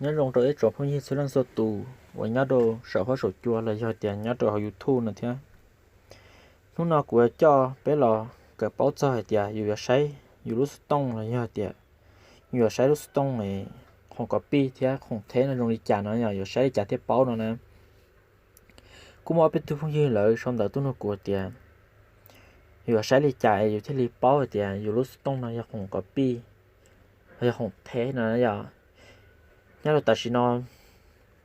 Nyob zoo rau ib tsoom phooj ywg txhua leej txhua tus uas nyob rau saum huab saum cua los yog tias nyob rau hauv YouTube no thiab. Hnub no kuv yuav coj peb los kawm paub txog hais tias yus yuav saib yus lub xov tooj los yog tias yus yuav saib lub xov tooj khoom kos pij thiab khoom theb no zoo li cas no yom, yuav saib li cas thiaj paub no na. Kuj muaj ob peb tug phooj ywg lawv sau ntawv tuaj nug kuv tias yus yuav saib li cas es yus thiaj li paub hais tias yus lub xov tooj no yog khoom kos pij los yog khoom theb no yom. Nyob rau tam sim no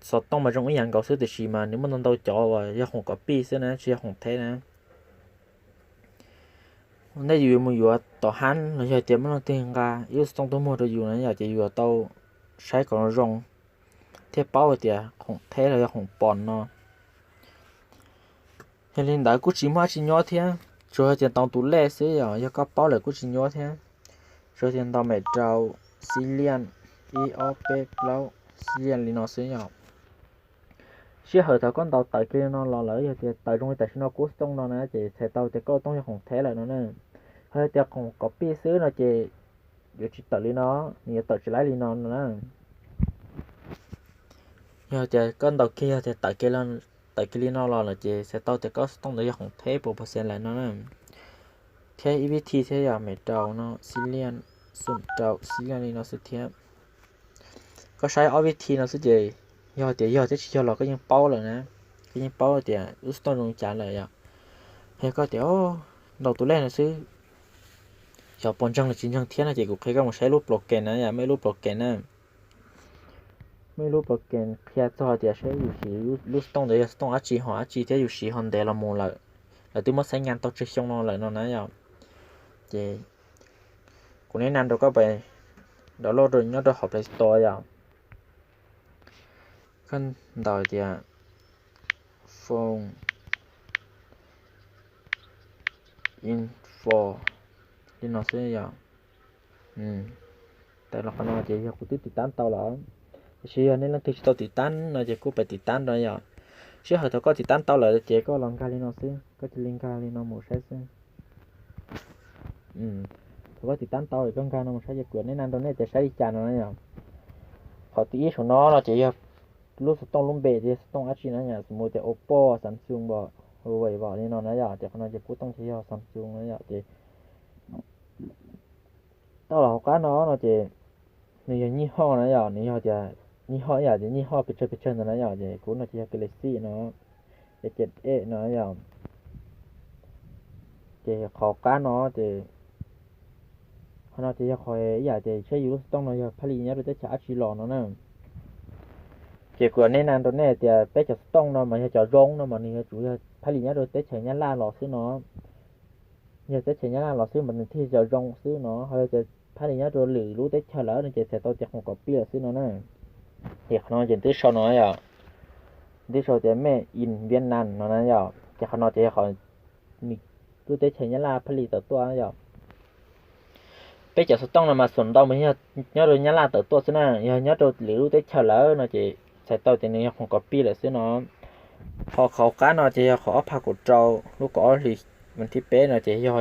xov tooj mas zoo ib yam nkaus xwb tiam sis mas nws muaj ntau ntau cov uas yog khoom kos pij xwb na, tsis yog khoom theb na. Ua ntej yus yuav mus yuav tom hab los yog tias muaj leej twg nqa ib lub xov tooj tuaj muag rau yus na yom, ces yus yuav tau saib kom zoo thiaj paub hais tias khoom theb los yog khoom pos no. Yog li ntawd kuj tsis muaj dab tsi nyuaj thiab, tsuas yog tias ntaus tus lej xwb yom, yog koj paub lawm kuj tsis nyuaj thiab. Tsuas yog tias ntaus mem rau xib liaj ib ob peb plaub xib liaj li no xwb yom. Sij hawm thaum koj ntaus tawm kiag li no los lawm, yog tias tawm zoo li tam sim no kuv xov tooj no na ces txhais tau tias koj lub tooj yog khoom theb lawm no na. Ho yog tias khoom kos pij xwb no ces yuav tsis tawm li no, nws yuav tawm tsis laib li no no na. Yog tias koj ntaus kiag, yog tias tawm kiag li no los lawm ces txhais tau tias koj xov tooj ntawd yog khoom theb pua pua xees lawm no na. Thiab ib vib thi thiab yog mem rau no xib liaj, xum rau xib liaj li no xwb thiab. Koj saib ob vib thi no xwb ces yog tias yog thiab tsis yog los koj yeej paub lawm na. Koj yeej paub tias lub xov tooj zoo li cas lawm yom. Yog koj tias ntaus tus lej no xwb, xyov puas ntseeg los tsis ntseeg thiab no ces kuv qhia koj mus saib lub program na yom, muaj ib lub program na. Muaj ib lub program qhia txog tias saib yus siv lub xov tooj ntawd yog xov tooj dab tsi ho dab tsi thiab yus siv ho ntev los mus lawm, lawv twb muab xaiv nyas tau tsawg xyoo no lawm no na yom. Ces kuv neb na rau koj pais download nyob rau hauv Play Store yom. Koj ntaus tias phone info li no xwb yom. Tawm los qhov no ces yog kuv twb tiv tab tau lawm, tiam sis yog nej leej twg tsis tau tiv tab no ces kuj pais tiv tab no yom. Sij hawm thaum koj tiv tab tau lawm ces koj los nkag li no xwb, koj cia li nkag li no mus saib xwb. Thaum koj tiv tab tau koj nkag no mus saib ces kuv neb na rau nej tias saib li cas no na yom. Qhov thib ib saum no no ces yog lub xov tooj lub npe ces yog xov tooj dab tsi na yom, xws mus tias Oppo, Samsung, Huawei li no na yom, ces qhov no ces kuv tooj ces yog Samsung na yom. Ces tau los hauv qab no no ces nws yog nyij hoj na yom, nws yog tias nyij hoj ib yam tias nyij hoj pes tsawg pes tsawg ntawd na yom, ces kuv no ces yog Galaxy no, e ces e no yom. Ces qhov qab no ces qhov no ces yog qhov ib yam tias saib yus lub xov tooj no yog phaij li nyob rau teb chaws dab tsi los no na. Ces kuv neb na rau nej tias peb cov xov tooj no mas yog cov zoo no mas nws yuav tsum yog phaij li nyob rau teb chaws Nyab Laj los xwb no. Yog teb chaws Nyab Laj los xwb mas nws thiaj cov zoo xwb no, ho yog tias phaij li nyob rau lwm lub teb chaws lawm no ces txhais tau tias khoom kos pij lawm xwb no na. Ces qhov no ces twb sau no yom, twb sau tias made in Vietnam no na yom, ces qhov no ces yog qhov lub teb chaws Nyab Laj phaij li tawm tuaj yom. Peb cov xov tooj no mas xuam ntau mas yog nyob rau Nyab Laj tawm tuaj xwb na, yog nyob rau lwm lub teb chaws lawm no ces txhais tau tias nws yog khoom kos pij lawm xwb no. Ho qhov qab no ces yog qhov ob phav kaum rau lub kaum ob hlis vas thib peb no ces yog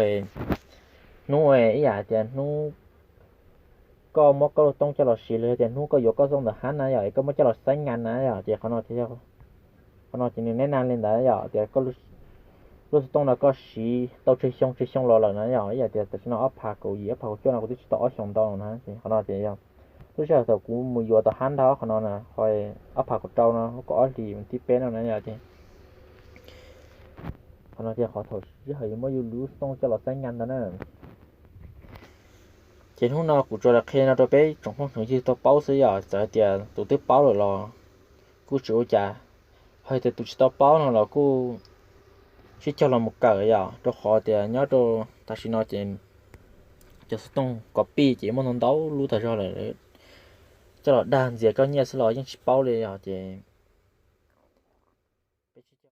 hnub ib yam tias hnub koj muab koj lub tooj coj los siv los yog tias hnub koj yuav koj xov tooj ntawm hab na yom, es koj muab coj los xaiv nyas na yom, ces qhov no ces yog, qhov no ces nws neb na li ntawd yom, tias lub xov tooj no koj siv tau tsawg xyoo tsawg xyoo los lawm na yom, ib yam tias tam sim no ob phav kaum yim ob phav kaum cuaj no kuv twb siv tau ob xyoos ntau na, ces qhov no ces yog lub sij hawm thaum kuv mus yuav tau hab ntag qhov no na, qhov ob phav kaum rau no lub kaum ob hlis vas thib peb no na yom, ces qhov no ces qhov thaum sij hawm yuav muab yus lub xov tooj coj los xaiv nyas ntawd na. Ces hnub no kuv tsuas los qhia no rau peb tsoom phooj tsoom ywg tau paub xwb yom, txawm hais tias tus twb paub lawm los kuj tsis ua cas, ho tias tus tsis tau paub no los kuj sib cog los mus kawm yom, rau qhov tias nyob rau tam sim no ces cov xov tooj kos pij ces muaj ntau ntau lub tag zog lawm, coj los dag ntxias koj nyiaj xwb los yeej tsis paub li yom, ces